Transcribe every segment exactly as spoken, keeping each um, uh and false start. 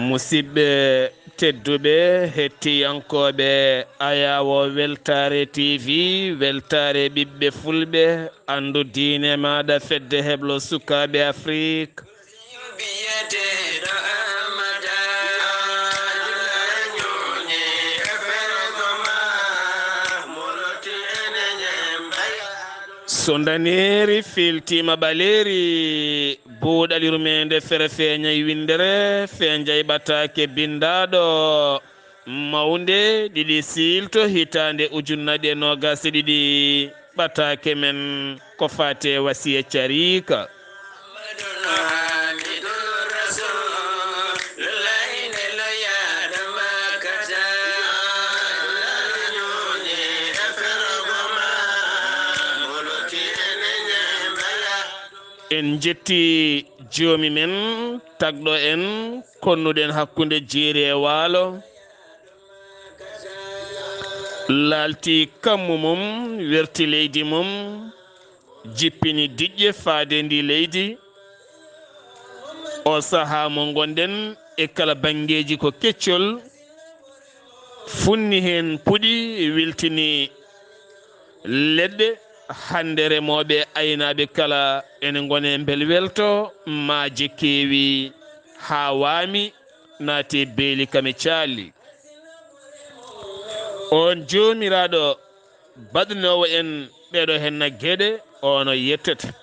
Musidɓe tedduɓe, hettiyankooɓe Ayaawo Weltaare T V, Weltaare ɓiɓɓe Fulɓe, anndu diine maaɗa, fedde heblo sukaaɓe Afrik. So ndaneeri filtiima ɓaleeri, buuɗal yurmeende fere feeñay winndere, feeñay ɓataake binndaaɗo mawnde ɗiɗi siilto hitaande ujunnaje noogas e ɗiɗi. Ɓataake men ko faati e wasiya cariika. En njetti joomi men, tagɗo en, konnuɗen hakkunde jiiri e waalo. Laalti kammu mum, werti leydi mum, jippini diƴƴe faade ndi leydi. O sahaa mo ngonɗen e kala banngeeji ko keccol, funni heen puɗi, wiltini leɗɗe. Hannde remooɓe e aynaaɓe kala ene ngoni e mbelwelto, maaje keewi haa waami, naati e beeli kam e caali. On Joomiraaɗo baɗnoowo en ɗeeɗo henna geɗe, o no yettete.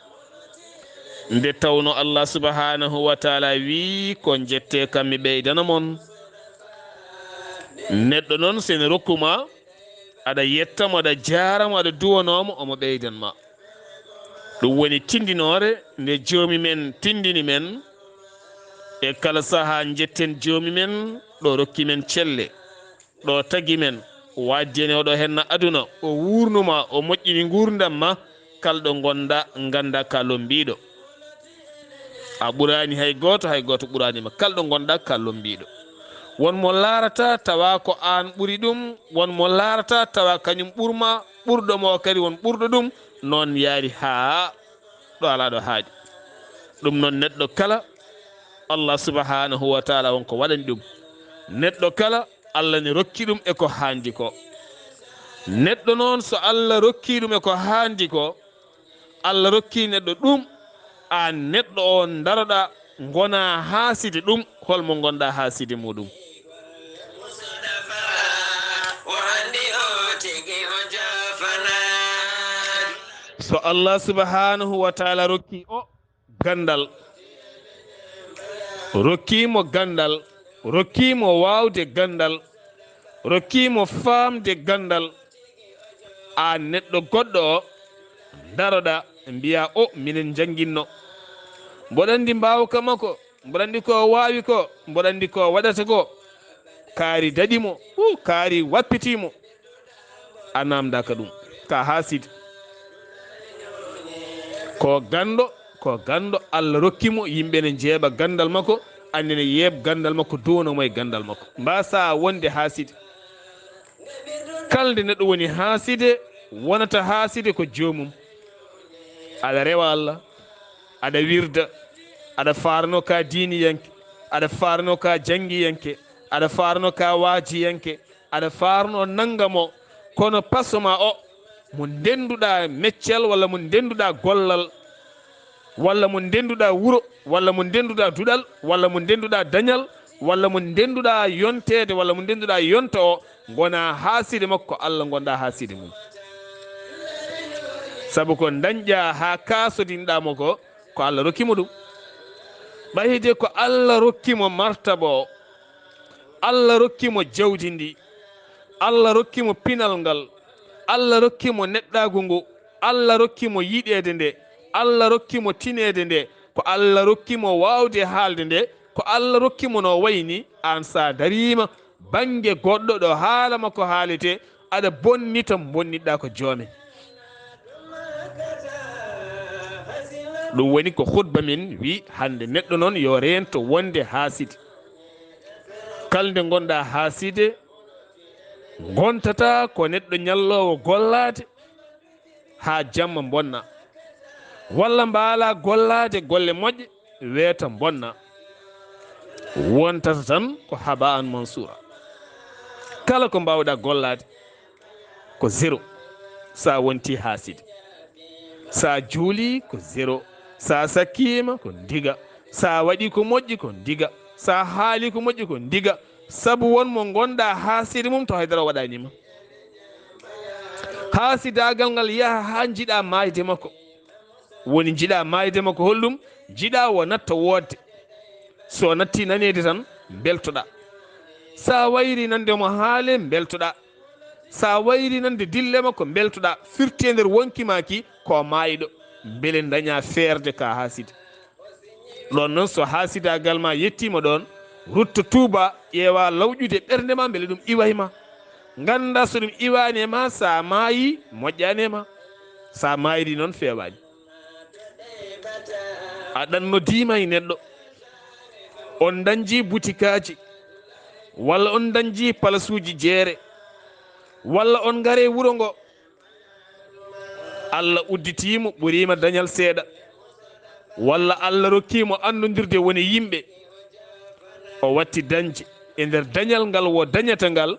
Nde tawno Allah subhanahu wa taala wii, ko njette kam mi ɓeydana mon. Neɗɗo noon, so ene rokku ma, aɗa yetta mo, aɗa jaara mo, aɗa duwanoo mo, omo ɓeydan ma. Ɗum woni tindinoore nde Joomi men tindini men. E kala sahaa njetten Joomi men, ɗo rokki men celle, ɗo tagi men, waajdi en e oɗo henna aduna, o wuurnu ma, o moƴƴini nguurndam ma, kala ɗo ngonɗa, ngannda ka lommbiiɗo. A ɓuraani hay gooto, hay gooto ɓuraani ma. Kala ɗo ngonɗa, ka lommbiiɗo. Won mo laarata tawa ko aan ɓuri ɗum, won mo laarata tawa kañum ɓurma, ɓurɗo mo kadi won ɓurɗo ɗum, noon yaari haa ɗo alaa ɗo haaɗi. Ɗum noon, neɗɗo kala, Allah subhanahu wa taala won ko waɗani ɗum. Neɗɗo kala, Allah ne rokki ɗum e ko haandi ko. Neɗɗo noon, so Allah rokki ɗum e ko haandi ko, Allah rokki neɗɗo ɗum, aan neɗɗo o ndaroɗa, ngona haaside ɗum, hol mo ngonɗa haaside muɗum? So Allah subhanahu wa taala rokki o ganndal, rokki mo ganndal, rokki mo waawde ganndal, rokki mo faamde ganndal, aan neɗɗo goɗɗo o, ndaroɗa, mbiya, o, minen njannginno. Mboɗo anndi mbaawka makko, mboɗo anndi ko o waawi ko, mboɗo anndi ko o waɗata ko. Kaari daɗi mo, uu, kaari wappiti mo. A naamndaaka ɗum, ka haasidi. Ko ganndo, ko ganndo, Allah rokki mo, yimɓe ne njeeɓa ganndal makko, anne ne yeeɓ ganndal makko, duwano mo e ganndal makko. Mbaasa wonde haasidi. Kala nde neɗɗo woni haaside, wonata haaside ko joomum. Aɗa rewa Allah, aɗa wirda, aɗa faarno ka diiniyanke, aɗa faarno ka janngiyanke, aɗa faarno ka waajiyanke, aɗa faarno nannga mo, kono paso ma o, mo ndennduɗaa meccal walla mo ndennduɗaa gollal, walla mo ndennduɗaa wuro, walla mo ndennduɗaa duɗal, walla mo ndennduɗaa dañal, walla mo ndennduɗaa yonteede, walla mo ndennduɗaa yonta o, ngona haaside makko, Allah ngonɗa haaside mum. Sabu ko dañɗaa haa kaasodinɗaa mo ko, ko Allah rokki mo ɗum. Ɓayde ko Allah rokki mo martaba o, Allah rokki mo jawdi ndi, Allah rokki mo pinal ngal, Allah rokki mo neɗɗaagu ngu, Allah rokki mo yiɗeede nde, Allah rokki mo tineede nde, ko Allah rokki mo waawde haalde nde, ko Allah rokki mo no wayi ni, aan sa dariima bannge goɗɗo ɗo haala makko haalete, aɗa bonnita bonnitɗaa ko joome. Ɗum woni ko khutba min wi hannde, neɗɗo noon yo reento wonde haaside. Kala nde ngonɗaa haaside, ngontata ko neɗɗo ñalloowo gollaade haa jamma bonna, walla mbaala gollaade golle moƴƴe, weeta bonna. Wontata tan ko haba an mansura. Kala ko mbawɗa gollaade ko zéro. Sa wonti haasidi, sa juuli ko zéro. Sa sakkima ko ndiga. Sa waɗi ko moƴƴi ko ndiga. Sa haali ko moƴƴi ko ndiga. Sabu won mo ngonɗa haasidi mum taw haydara o waɗanima. Haasidagal ngal yaha ha jiɗa mayde makko. Woni jiɗa mayde makko holɗum? Jiɗa o natta wodde. So natti nanede tan beltoɗa. Sa wayri nande mo haale beltoɗa. Sa wayri nande dille makko beltoɗa. Firti e nder wonki maki ko mayɗo. Beele daña feerde ka haasidi. Ɗon noon so haasidagal ma yettima ɗon, rutto tuuba, ƴeewa lawƴude ɓernde ma beele ɗum iway ma. Ganda so ɗum iwani e ma, sa maayi moƴƴani e ma. Sa mayri noon fewani. A ɗannodima e neɗɗo, on dañji butikaji, walla on dañji palasuji jeere, walla on ngare wuro ngo, Allah udditiimo, ɓuriima dañal seeɗa, walla Allah rokkiimo annondirde woni yimɓe, o watti dañde e nder dañal ngal wo dañata ngal,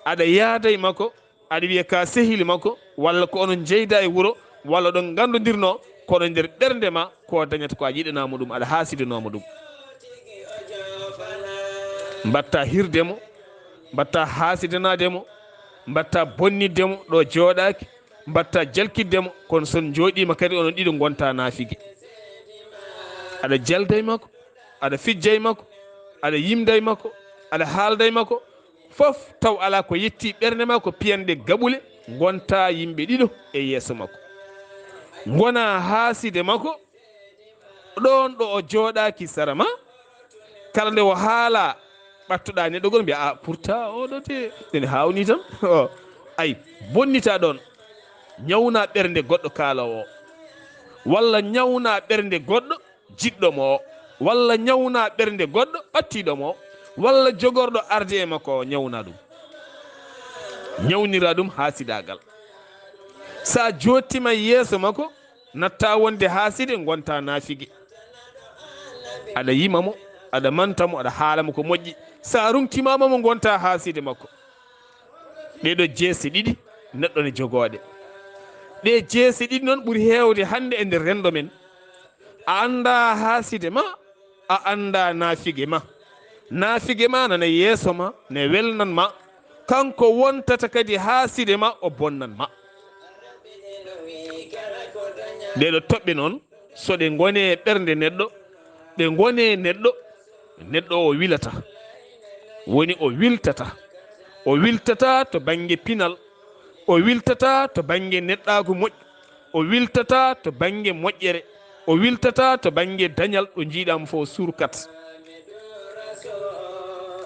aɗa yaada e makko, aɗa wiya ka sehili makko, walla ko onon njeyda e wuro, walla ɗon nganndondirnoo, kono nder ɓernde ma ko dañata ko a yiɗanaamo ɗum, aɗa haasidanooma ɗum. Mbatta hirde mo, mbatta haasidanaade mo, mbatta bonnitde mo ɗo jooɗaaki, mbatta jalkitde mo, kono so on njooɗiima kadi onon ɗiɗo ngonta naafige. Aɗa jalda e makko, aɗa fijja e makko, aɗa yimda e makko, aɗa haalda e makko, fof taw alaa ko yetti ɓernde ma ko piyanɗe gaɓule, ngonta yimɓe ɗiɗo e yeeso makko. Ngona haaside makko, ɗoon ɗo o jooɗaaki sara ma, kala nde o haala, ɓattoɗaa neɗɗo goɗɗo mbiya, "A, pourtant oɗo de, ene haawni tan." O, ay, bonnita ɗoon, ñawna ɓernde goɗɗo kaaloowo o, walla ñawna ɓernde goɗɗo jiɗɗo mo o, walla ñawna ɓernde goɗɗo ɓattiiɗo mo o, walla jogorɗo arde e makko o, ñawna ɗum. Ñawnira ɗum haasidaagal. Sa jottima yeeso makko, natta wonde haaside, ngonta naafige. Aɗa yima mo, aɗa manta mo, aɗa haala mo ko moƴƴi. Sa rungtimama mo, ngonta haaside makko. Ɗee ɗo jeese ɗiɗi neɗɗo ne jogooɗe. Ɗee jeese ɗiɗi noon ɓuri heewde hannde e nder renndo men. A annda haaside ma, a annda naafige ma. Naafige ma nana yeeso ma, ne welnan ma. Kanko wontata kadi haaside ma, o bonnan ma. Ɗee ɗo toɓɓe noon, so ɗe ngone ɓernde neɗɗo, ɗe ngone neɗɗo, neɗɗo o wilata. Woni o wiltata. O wiltata to bannge pinal, o wiltata to bannge neɗɗaagu moƴƴo, o wiltata to bannge moƴƴere, o wiltata to bannge dañal ɗo njiiɗam fof surkat.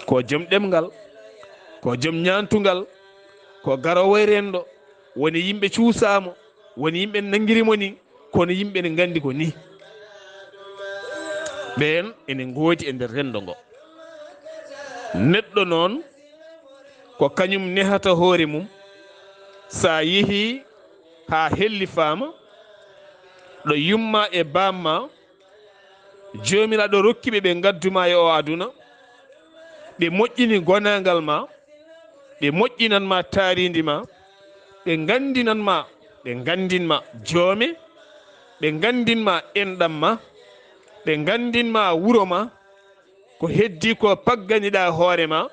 Ko joom ɗemngal, ko joom ñaantungal, ko garoowo e renndo, woni yimɓe cuusaamo, woni yimɓe nanngiri mo ni, kono yimɓe ne nganndi ko ni. Ɓeen ene ngoodi e nder renndo ngo. Neɗɗo noon, ko kañum nehata hoore mum. Sa yehi haa hellifaama, ɗo yumma e baamma, Joomiraaɗo rokki ɓe, ɓe ngaddu ma e o aduna, ɓe moƴƴini gonaangal ma, ɓe moƴƴinan ma taariindi ma, ɓe nganndinan ma, ɓe nganndin ma joome, ɓe nganndin ma enɗam ma, ɓe nganndin ma wuro ma, ko heddi ko pagganiɗa hoore ma,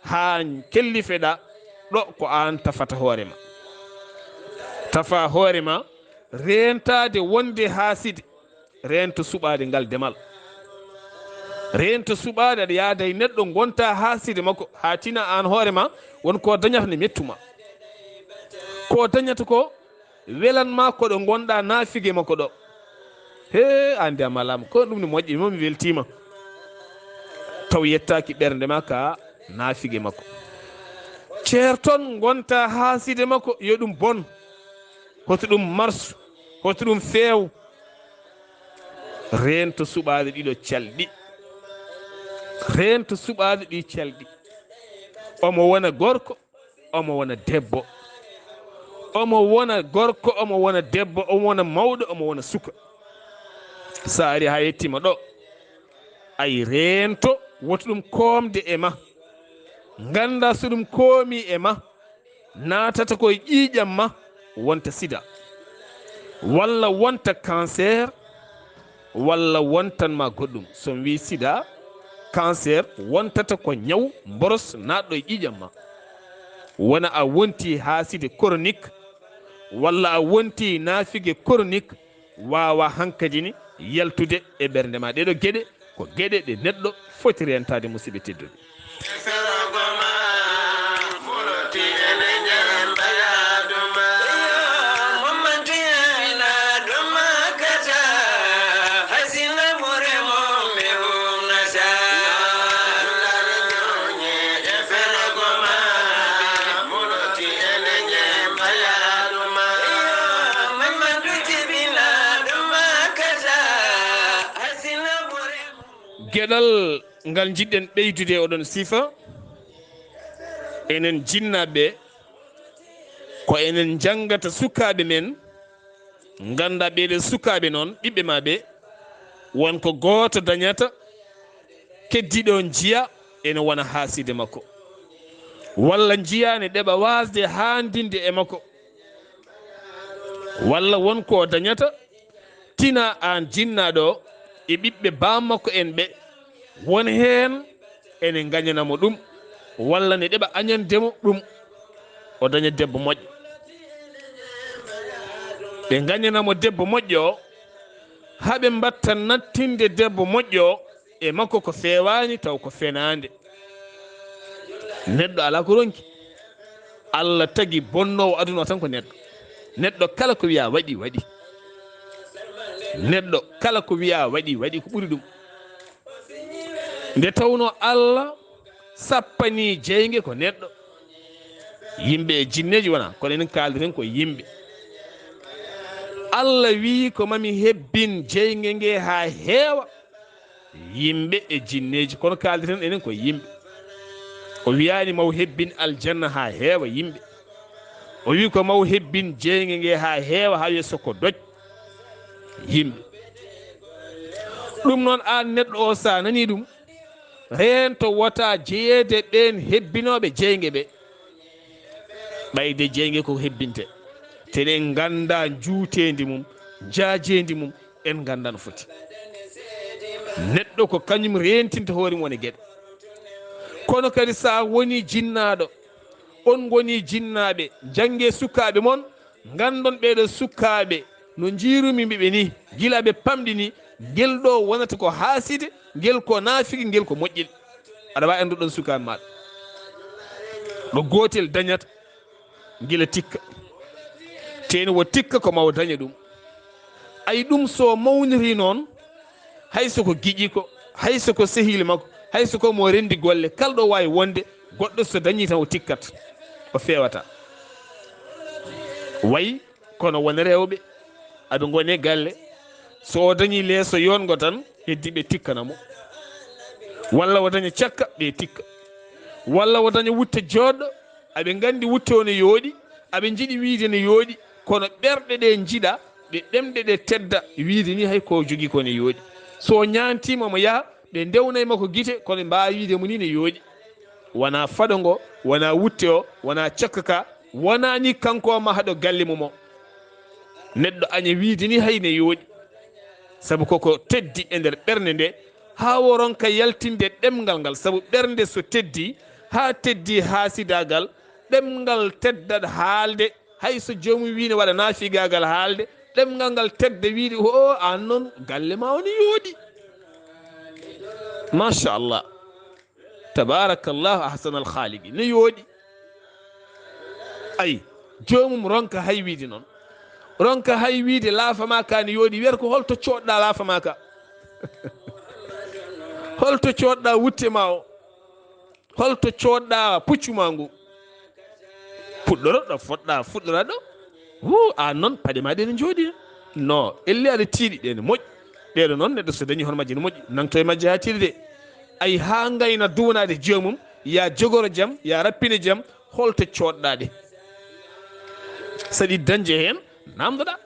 haa kellifeɗa ɗo ko aan tafata hoore ma. Tafa hoore ma, reentaade wonde haaside, reento suɓaade ngal demal. Reento suɓaade aɗa yaada e neɗɗo, ngonta haaside makko, haa tina aan hoore ma, won ko dañata ne mettu ma. Ko dañata ko welan ma ko ɗo ngonɗa naafige makko ɗo. He, ande a malaama, ko ɗum ne moƴƴi, mo mi weltiima. Taw yettaaki ɓernde ma ka naafige makko. Ceerton ngonta haaside makko, yo ɗum bon. Hoto ɗum marsu, hoto ɗum feew. Reento suɓaade ɗiɗo calɗi. Reento suɓaade ɗi calɗi. Omo wona gorko, omo wona debbo. Omo wona gorko, omo wona debbo, omo wona mawɗo, omo wona suka. Sa ari haa yettima ɗo, ay reento woto ɗum koomde e ma. Ngannda so ɗum koomi e ma, naatata ko e ƴiiƴam ma, wonta sida, walla wonta cancer, walla wontan ma goɗɗum. So mi wii sida, cancer, wontata ko ñaw mboros naatɗo e ƴiiƴam ma. Wona a wonti haaside chronique, walla a wonti naafige chronique, waawa hankadi ni yaltude e ɓernde ma. Ɗeɗo geɗe ko geɗe ɗe neɗɗo foti rentaade, musidɓe tedduɓe. Geɗal ngal njiɗɗen ɓeydude e oɗon sifa, enen jinnaaɓe, ko enen njanngata sukaaɓe men, ngannda ɓeɗe sukaaɓe noon, ɓiɓɓe ma ɓe, won ko gooto dañata, keddiɗo njiya ene wona haaside makko, walla njiya ne ɗeɓa waasde haandinde e makko, walla won ko o dañata, tina aan jinnaaɗo e ɓiɓɓe baam makko en ɓe, won heen ene ngañana mo ɗum, walla ne ɗeɓa añande mo ɗum, o daña debbo moƴƴo. Ɓe ngañana mo debbo moƴƴo o, haa ɓe mbatta nattinde debbo moƴƴo o e makko ko feewaani taw ko fenaande. Neɗɗo alaa ko ronki. Allah tagi bonnoowo aduna o tan ko neɗɗo. Neɗɗo kala ko wiya waɗi, waɗi. Neɗɗo kala ko wiya waɗi, waɗi ko ɓuri ɗum. Nde tawnoo Allah sappanii jeynge ko neɗɗo. Yimɓe e jinneeji wonaa, kono enen kaaldiren ko yimɓe. Allah wii ko mami hebbin jeynge nge haa heewa. Yimɓe e jinneeji, kono kaaldiren enen ko yimɓe. O wiyaani maw hebbin aljanna haa heewa yimɓe. O wii ko maw hebbin jeynge nge haa heewa, haa wiya soko doj yimɓe. Ɗum noon, aan neɗɗo o, so a nanii ɗum, reento wota jeyeede ɓeen hebbinooɓe jeynge ɓe. Ɓayde jeynge ko hebbinte, te eɗen ngannda njuuteendi mum, njaajeendi mum, en nganndaa no foti. Neɗɗo ko kañum reentinta hoore mum woni geɗe. Kono kadi, so a woni jinnaaɗo, on ngoni jinnaaɓe, njanngee sukaaɓe mon, nganndon ɓeeɗo sukaaɓe no njiirumi mbiɓe ni, gila ɓe pamɗi ni, ngel ɗo wonata ko haaside, ngel ko naafigi, ngel ko moƴƴel. Aɗa waawi anndude ɗon sukaaɓe maaɗa. Ɗo gootel dañata, gila tikka. Teeni wo tikka ko mawo daña ɗum. Ay ɗum so mawniri noon, hay so ko giƴi ko, hay so ko sehil makko, hay so ko mo renndi golle, kala ɗo waawi wonde, goɗɗo so dañii tan o tikkat, o feewata. Way kono won rewɓe, aɓe ngoni e galle, so o dañii leeso yongo tan, heddi ɓe tikkana mo. Walla o daña cakka, ɓe tikka. Walla o daña wutte jooɗɗo, aɓe nganndi wutte o ne yooɗi, aɓe njiɗi wiide ne yooɗi, kono ɓerɗe ɗe njiɗa, ɗe ɗemɗe ɗe tedda, wiide ni hay ko o jogii ko ne yooɗi. So o ñaantiima mo yaha, ɓe ndewnay mo ko gite, kono mbaawa wiide mo ni ne yooɗi. Wonaa faɗo ngo, wonaa wutte o, wonaa cakka ka, wonaa ni kanko o mahaɗo galle mum o. Neɗɗo aña wiide ni hay ne yooɗi. Sabu koko teddi e nder ɓernde nde, haa o ronka yaltinde ɗemngal ngal. Sabu ɓernde so teddi, haa teddi haasidaagal, ɗemngal teddat haalde. Hay so joomum wii ne waɗa naafigaagal haalde, ɗemngal ngal tedda wiide, "O, aan noon, galle ma o ne yooɗi." Machallah. Tabarakallahu ahsanal khaliqi. Ne yooɗi. Ay, joomum ronka hay wiide noon. Ronka hay wiide laafa ma ka ne yooɗi. Wiyata ko holto coodɗa laafa ma ka? Holto coodɗa wutte ma o? Holto coodɗa puccu ma ngu? Puɗɗoro ɗo foɗɗa fuɗɗora ɗo. Wu, aan noon paɗe ma ɗe ne njooɗi. No, elli aɗa tiiɗi, ɗe ne moƴƴi. Ɗeɗo noon neɗɗo so dañi hono majje ne moƴƴi. Nangto e majje haa tiiɗi de. Ay, haa ngayna duwanaade joomum, ya jogoro jam, ya rappine jam, holto coodɗa ɗe? Saɗi dañde heen, namdoɗa.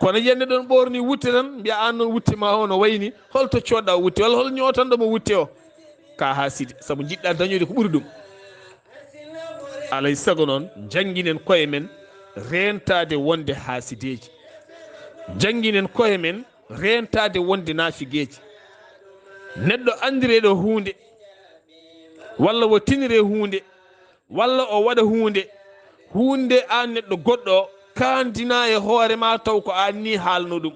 Kono yiyande ɗon ɓoorni wutte tan, mbiya aan noon wutte ma o no wayni, holto coodɗa o wutte? Walla hol ñootanɗo mo wutte o? ka haasidi, sabu njiɗɗa dañude ko ɓuri ɗum. Alay sago noon, njannginen koye men reentaade wonde haasideeji. Njannginen koye men reentaade wonde naafigeeji. Neɗɗo anndiree ɗo huunde, walla o tiniree huunde, walla o waɗa huunde, huunde aan neɗɗo goɗɗo o kaandinaa e hoore ma taw ko aan ni haalno ɗum,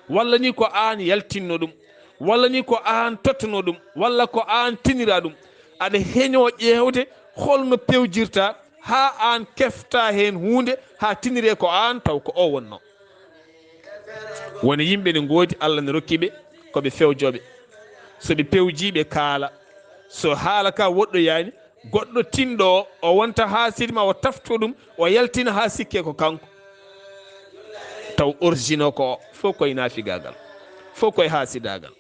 walla ni ko aan yaltinno ɗum, walla ni ko aan tottuno ɗum, walla ko aan tinira ɗum. Aɗa heñoo ƴeewde holno pewjirta haa aan kefta heen huunde, haa tiniree ko aan taw ko o wonno. Woni yimɓe ne ngoodi, Allah ne rokki ɓe ko ɓe fewjooɓe. So ɓe pewjii, ɓe kaala. So haala ka woɗɗoyaani, goɗɗo tinɗo o, o wonta haasidi ma, o tafto ɗum, o yaltina haa sikke ko kanko. Taw origine o ko o, fof koye naafigaagal, fof koye haasidaagal.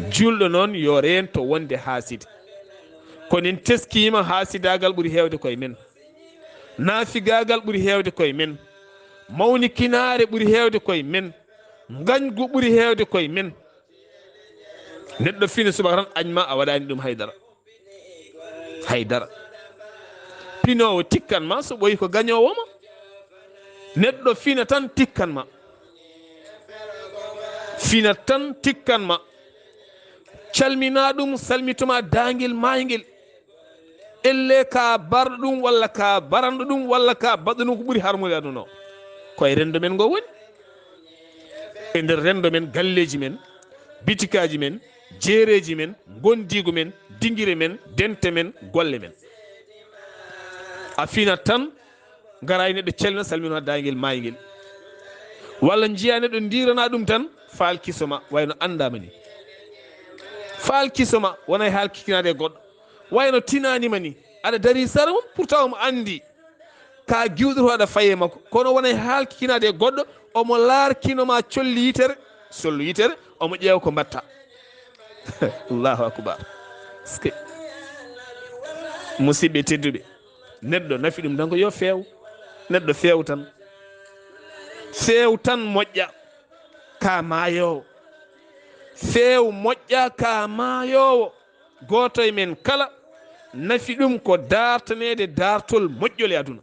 Juulɗo noon yo reento wonde haasidi. Kono en teskiima, haasidaagal ɓuri heewde koye men. Naafigaagal ɓuri heewde koye men. Mawnikinaare ɓuri heewde koye men. Ngañgu ɓuri heewde koye men. Neɗɗo fini subaka tan añ ma, a waɗaani ɗum haydara. Haydara. Pinoowo tikkan ma, so ɓoyi ko gañoowo ma. Neɗɗo fina tan tikkan ma. Fina tan tikkan ma. Calmina ɗum, salmitoma daangel maayngel. Elle ka barɗo ɗum, walla ka baranɗo ɗum, walla ka baɗɗo ɗum ko ɓuri harmude aduna o. Koye renndo men ngo woni. E nder renndo men, galleeji men, bitikaaji men, jeereeji men, ngondiigu men, dingire men, dente men, golle men. A finat tan, ngara e neɗɗo celna, salmino daangel maayngel. Walla njiya neɗɗo ndirana ɗum tan, faal kisoma, wayno anndaama ni. Faal kisoma, wonay haal kikinaade e goɗɗo. Wayno tinaani ma ni, aɗa dari sara mum, pourtant omo anndi. Ka giwɗoto aɗa faye makko, kono wonay haal kikinaade e goɗɗo, omo laarkino ma colli yitere, sollu yitere, omo ƴeewa ko mbatta. Allahu akbar. Ske. Musidɓe tedduɓe, neɗɗo nafi ɗum tan ko yo feew. Neɗɗo feew tan. Feew tan moƴƴa ka maayoowo. Feew moƴƴa ka maayoowo. Gooto e men kala nafi ɗum ko daartaneede daartol moƴƴol e aduna.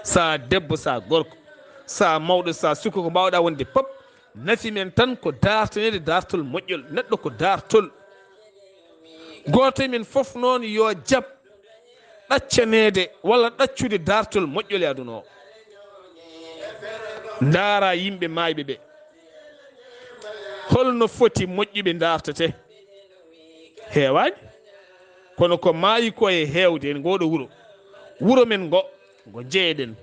Sa debbo, sa gorko, sa mawɗo, sa suka, ko mbaawɗa wonde pop, nafi men tan ko daartaneede daartol moƴƴol. Neɗɗo ko daartol. Gooto e men fof noon yo jab ɗaccaneede walla ɗaccude daartol moƴƴol e aduna o. Ndaara yimɓe maayɓe ɓe. Holno foti moƴƴuɓe ndaartete? Heewaani. Kono ko maayi ko e heewde e ngooɗo wuro. Wuro men ngo, ngo jeyeɗen.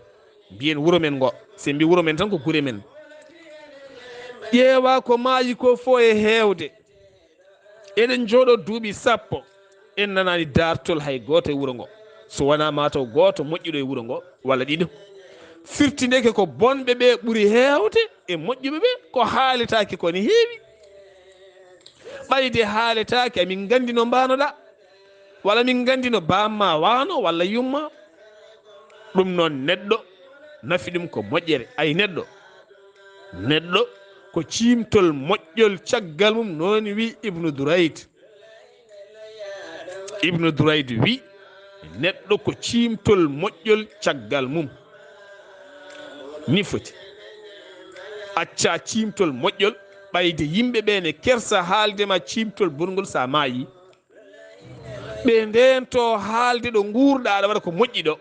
Mbiyen wuro men ngo. Se mbi wuro men tan ko gure men. Ƴeewa ko maayi ko fof e heewde. Eɗen njooɗo duuɓi sappo, en nanaani daartol hay gooto e wuro ngo. So wonaa mataw gooto moƴƴuɗo e wuro ngo, walla ɗiɗo. Firti ndeke ko bonɓe ɓe ɓuri heewde e moƴƴuɓe ɓe, ko haaletaake ko ne heewi. Ɓayde haaletaake, amin nganndi no mbaanoɗaa, walla min nganndi no baamma waano, walla yumma. Ɗum noon, neɗɗo nafi ɗum ko moƴƴere. Ay neɗɗo, neɗɗo ko ciimtol moƴƴol caggal mum, noon wi Ibnu Durayd. Ibnu Durayd wi, neɗɗo ko ciimtol moƴƴol caggal mum. Ni foti. Acca ciimtol moƴƴol, ɓayde yimɓe ɓe ne kersa haalde ma ciimtol bongol sa maayi. Ɓe ndeento haalde ɗo nguurɗa, aɗa waɗa ko moƴƴi ɗo.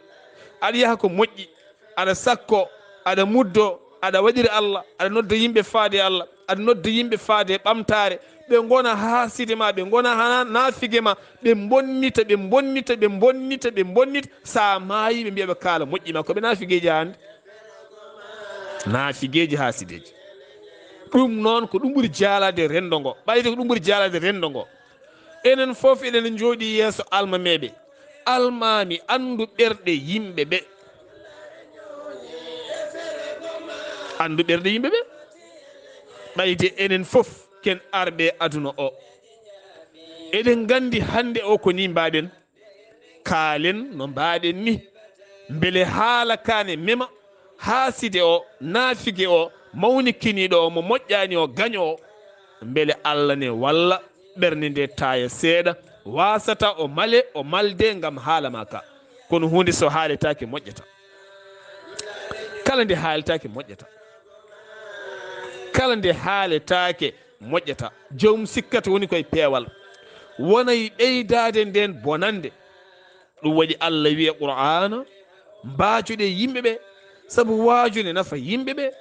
Aɗa yaha ko moƴƴi. Aɗa sakko, aɗa muddo, aɗa waɗira Allah, aɗa nodda yimɓe faade e Allah, aɗa nodda yimɓe faade e ɓamtaare. Ɓe ngona haaside ma, ɓe ngona hana naafige ma, ɓe mbonnita, ɓe mbonnita, ɓe mbonnita, ɓe mbonnita. Sa maayi, ɓe mbiya ɓe kaala moƴƴi ma, ko ɓe naafigeeji hannde. Naafigeeji haasideeji. Ɗum noon, ko ɗum ɓuri jaalaade renndo ngo. Ɓayde ko ɗum ɓuri jaalaade renndo ngo. Enen fof eɗen njooɗi yeeso almameeɓe. Almaami, anndu ɓerɗe yimɓe ɓe. Anndu ɓerɗe yimɓe ɓe. Ɓayde enen fof ken arɓe aduna o. Eɗen nganndi hannde o ko ni mbaɗen. Kaalen no mbaɗen ni. Mbele haala ka ne mema, haaside o, naafige o, mawnikiniiɗo o, mo moƴƴaani o, gaño o. Mbele Allah ne walla Ɓernde nde taaya seeɗa, waasata o male, o malde ngam haala ma ka. Kono huunde so haaletaake moƴƴata. Kala nde haaletaake moƴƴata. Kala nde haaletaake moƴƴata. Joomum sikkata woni koye peewal. Wonay ɓeydaade ndeen bonannde. Ɗum waɗi Allah wiya Qur'aana, mbaajoɗe yimɓe ɓe, sabu waajo ne nafa yimɓe ɓe,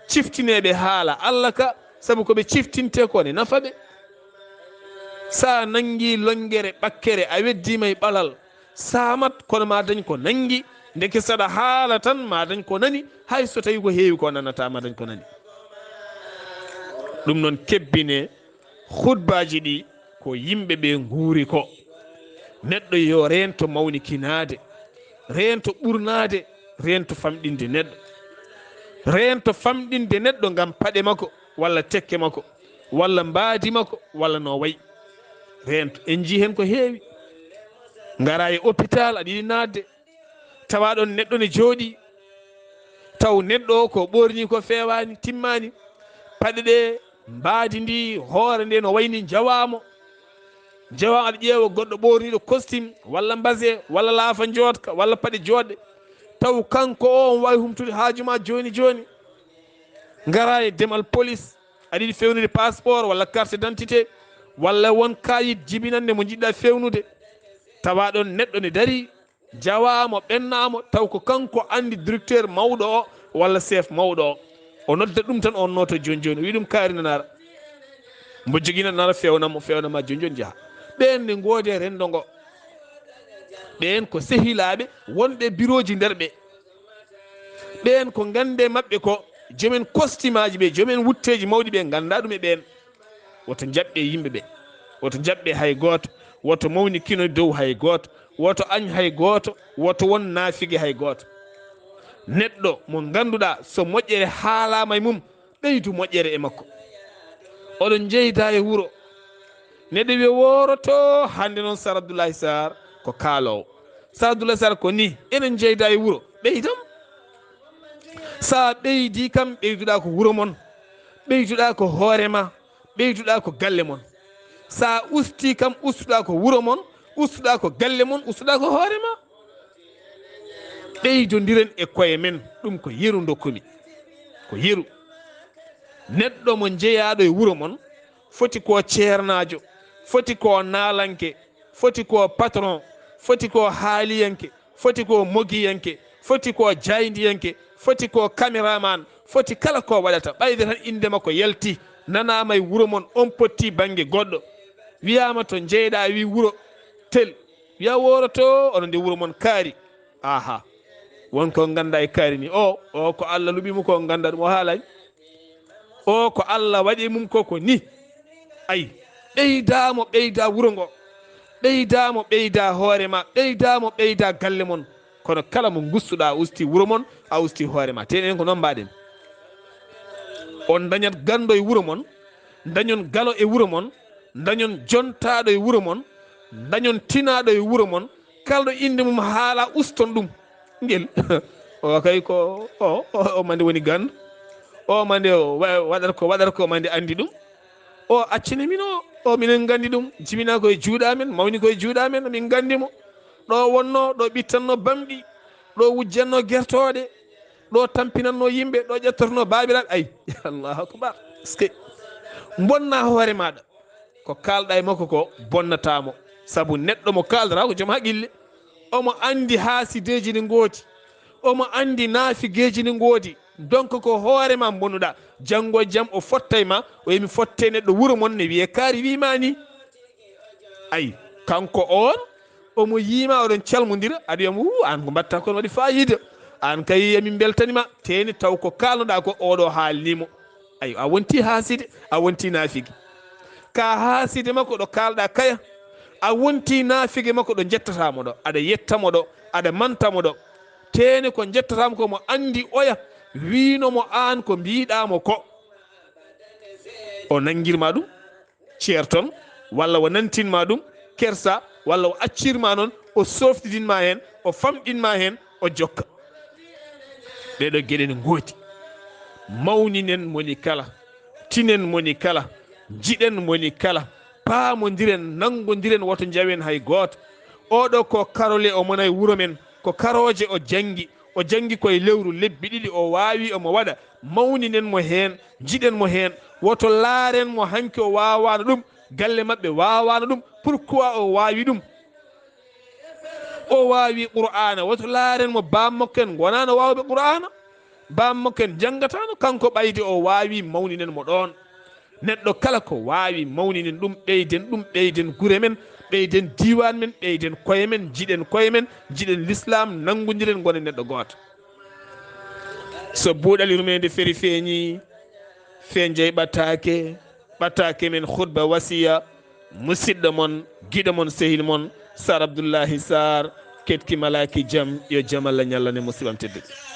ciftineeɓe haala Allah ka, sabu ko ɓe ciftinte ko ne nafa ɓe. Sa nanngi lonngere ɓakkere, a weddiima e ɓalal, saamat, kono ma dañ ko nanngi, ndeke saɗa haala tan ma dañ ko nani, hay so tawi ko heewi ko nanata ma dañ ko nani. Ɗum noon kebbine khutbaaji ɗi ko yimɓe ɓe nguuri ko. Neɗɗo yo reento mawnikinaade, reento ɓurnaade, reento famɗinde neɗɗo. Reento famɗinde neɗɗo ngam paɗe makko, walla tekke makko, walla mbaadi makko, walla no wayi. Reento, en njii heen ko heewi. Ngara e hôpital, aɗa yiɗi naatde, tawa ɗon neɗɗo ne jooɗii, taw neɗɗo o ko ɓoorni ko feewaani, timmaani, paɗe ɗe, mbaadi ndi, hoore nde no wayni njawaamo. Njawaamo aɗa ƴeewa goɗɗo ɓoorniiɗo costume, walla mbase, walla laafa njooɗka, walla paɗe jooɗɗe. Taw kanko o, on waawi humtude haaju ma jooni jooni. Ngara e demal police, aɗa yiɗi fewnude passeport, walla carte d'identité, walla won kaayit jibinannde mo njiɗɗa fewnude. Tawa ɗon neɗɗo ne darii, jawaamo, ɓennaamo, taw ko kanko anndi directeur mawɗo o walla chef mawɗo o. O nodda ɗum tan, on nooto jooni jooni, o wiya ɗum kaari nanara. Mbo jogii nanara, feewna mo, feewna ma jooni jooni, njaha. Ɓeen ne ngoodi e renndo ngo. Ɓeen ko sehilaaɓe wonɓe birooji nder ɓe. Ɓeen ko ngannde maɓɓe ko joomen kostimaaji ɓe, joomen wutteeji mawɗi ɓe, ngannda ɗum e ɓeen. Woto njaɓɓe yimɓe ɓe. Woto njaɓɓe hay gooto. Woto mawnikino dow hay gooto. Woto añ hay gooto. Woto won naafige hay gooto. Neɗɗo mo ngannduɗaa so moƴƴere haalaama e mum, ɓeydu moƴƴere e makko. Oɗon njeyda e wuro. Neɗɗo wiya wooroto, hannde noon Sar Abdoulaye Sarr ko kaaloowo. Sar Abdoulaye Sarr ko ni, enen njeyda e wuro, ɓeydam. Sa ɓeydi kam, ɓeyduɗaa ko wuro mon, ɓeyduɗaa ko hoore ma, ɓeyduɗaa ko galle mon. Sa usti kam, ustuɗaa ko wuro mon, ustuɗaa ko galle mon, ustuɗaa ko hoore ma. Ɓeydondiren e koye men, ɗum ko yeru dokkumi. Ko yeru. Neɗɗo mo njeyaaɗo e wuro mon, foti ko ceernaajo, foti ko naalanke, foti ko patron, foti ko haaliyanke, foti ko mogiyanke, foti ko jayndiyanke, foti ko caméraman, foti kala ko waɗata. Ɓayde tan innde makko yalti, nanaama e wuro mon, on potti bannge goɗɗo. Wiyaama to njeyɗaa, wi wuro tel. Wiya wooroto, onon de wuro mon kaari. Aha. Won ko ngannda e kaari ni. O, o ko Allah luɓi mo ko ngannda ɗum, o haalay. O ko Allah waɗi mum ko, ko ni. Ay, ɓeyda mo, ɓeyda wuro ngo. Ɓeyda mo, ɓeyda hoore ma. Ɓeyda mo, ɓeyda galle mon. Kono kala mo ngustuɗa, a usti wuro mon, a usti hoore ma. Te enen ko noon mbaɗen. On dañat ganndo e wuro mon, dañon galo e wuro mon, dañon jontaaɗo e wuro mon, dañon tinaaɗo e wuro mon, kala ɗo innde mum haala, uston ɗum. Ngel. O kay ko, o, o, o mande woni ganndo. O mande o wa-, waɗata ko, waɗata ko mande anndi ɗum. O accini min o, o minen nganndi ɗum. Jibina ko e juuɗe amen, mawni ko e juuɗe amen, min nganndi mo. Ɗo wonno, ɗo ɓittanno bamɗi, ɗo wujjanno gertooɗe, ɗo tampinanno yimɓe, ɗo ƴettotono baabiraaɓe. Ay, Allahu akbar. Est-ce que bonna hoore maɗa? Ko kaalɗa e makko ko bonnata mo. Sabu neɗɗo mo kaaldata ko joom haqqille. Omo anndi haasideeji ne ngoodi. Omo anndi naafigeeji ne ngoodi. Donc ko hoore ma bonnuɗa. Janngo e jam o fotta e ma, o yimi fotte neɗɗo wuro mon ne wiye kaari wi ma ni. Ay, kanko on, omo yiima oɗon calmondira, aɗa wiyamo, "Wu, an ko mbatta kon waɗi fayida. An kay emin beltanima." Teni taw ko kalnoɗa ko oɗo haalnimo. Ay, a wonti haaside, a wonti naafigi. Ka haaside makko ɗo kalɗa kaya, a wonti naafige makko ɗo jettatamo ɗo, aɗa yettamo ɗo, aɗa mantamo ɗo. Teni ko jettatamo ko mo andi oya, wiinomo an ko mbiɗamo ko. O nangirma ɗum, ceerton, walla o nantinma ɗum, kersa, walla o accirma noon, o softidinma heen, o famɗinma heen, o jokka. Ɗeɗo geɗe ne ngoodi. Mawninen moni kala, tinen moni kala, jiɗen moni kala, Paamondiren, nanngondiren, woto njawen hay gooto. Oɗo ko karole, o monay wuro men, ko karooje o janngi. O janngi koye lewru, lebbi ɗiɗi, o waawi, omo waɗa. Mawninen mo heen, njiɗen mo heen. Woto laaren mo hanki o waawaano ɗum, galle maɓɓe waawaano ɗum. Pourquoi o waawi ɗum? O waawi Qur'aana, woto laaren mo baammakko en ngonaano waawɓe Qur'aana. Baammakko en janngataano, kanko ɓayde o waawi, mawninen mo ɗoon. Neɗɗo kala ko waawi, mawninen ɗum, ɓeyden ɗum, ɓeyden gure men, ɓeyden diiwaan men, ɓeyden koye men, njiɗen koye men, njiɗen Lislaam, nanngondiren, ngonen neɗɗo gooto. So buuɗal yurmeende feri feeñi, fenjay ɓattaake, ɓattaake men khutba wasiya, musidɗo mon, giɗo mon, sehil mon, Sar Abdullahi Sar, ketki malaaki jam, yo jam Allah ñallane musiɓam tedduɗo.